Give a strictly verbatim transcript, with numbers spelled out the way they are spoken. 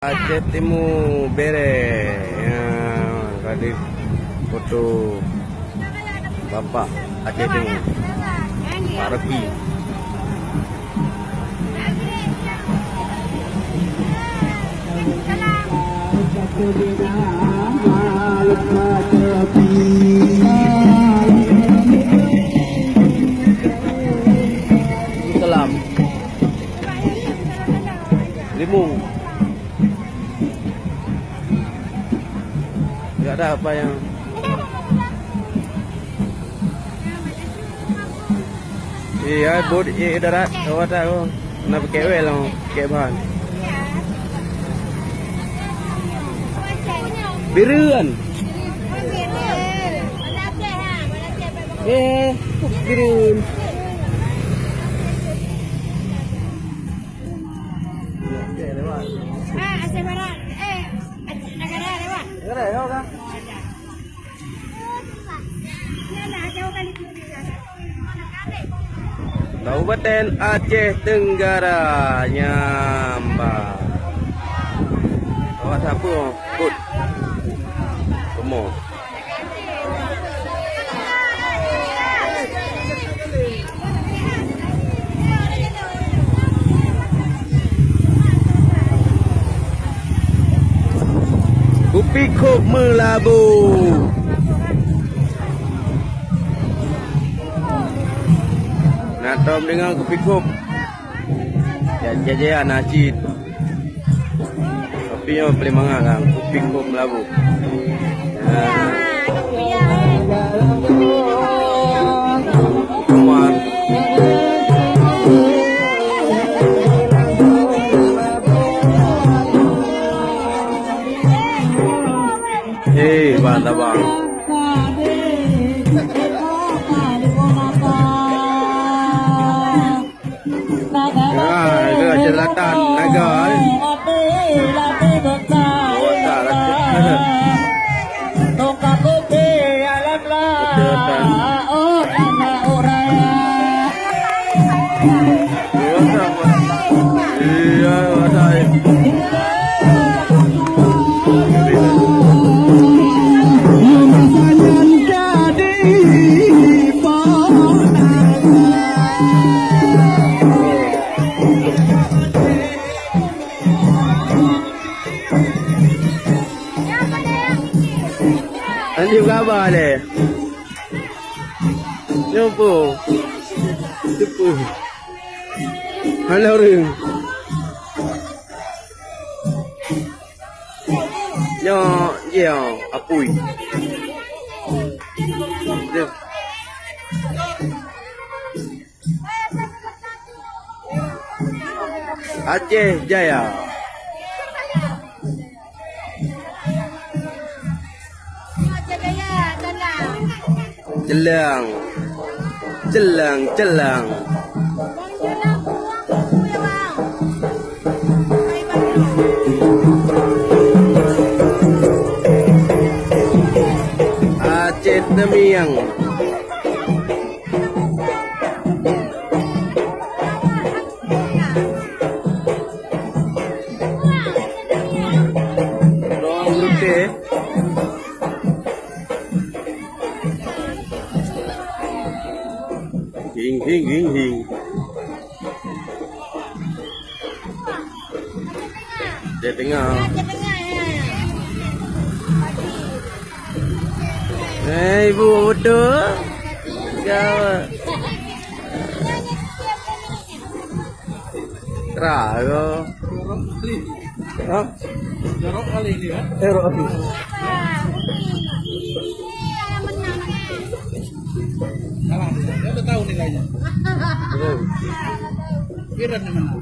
Aceh Timu bere. Ya, tadi foto Bapak Aceh Timu. Pak Rocky. Salam. Limong. Enggak ada apa yang. Iya, bot, iya, darat. Awak tahu. Nak pakai wel, oh, pakai bahan. Bireuen. Eh, bireuen. Ah, Aceh Barat. Eh, Aceh Negara lewat. Negara, ya, kan? Kabupaten Aceh Tenggara nyamba. Awak siapa? Kut. Semua. Kupi Kop meulabu. Na tom deungoe Kupi Kop. Jajaya na cit. Tapi nyoe paléng mangat lah, Kupi Kop meulabu. Hei, bang, tabang. Ah, itu Aceh Selatan, Naga, eh. Oh, tak, Aceh. Aceh Selatan. Iya, ada, eh. Anjing kaba leh. Nyopo? Tepu. Hana ureueng. Nyoe, nyoe, apui. Nyoe. Aceh Jaya. Celang. Celang, celang. Aceh Temiang. Bawang putih. Hing, hing, hing, hing. Dia tengah. Eh, ibu betul. Gawat. Kerah ke? Ha? Jorok kali ini, ya? Jorok kali. Kalah dia. Dia udah tahu nilainya. Betul. Kira ni menang.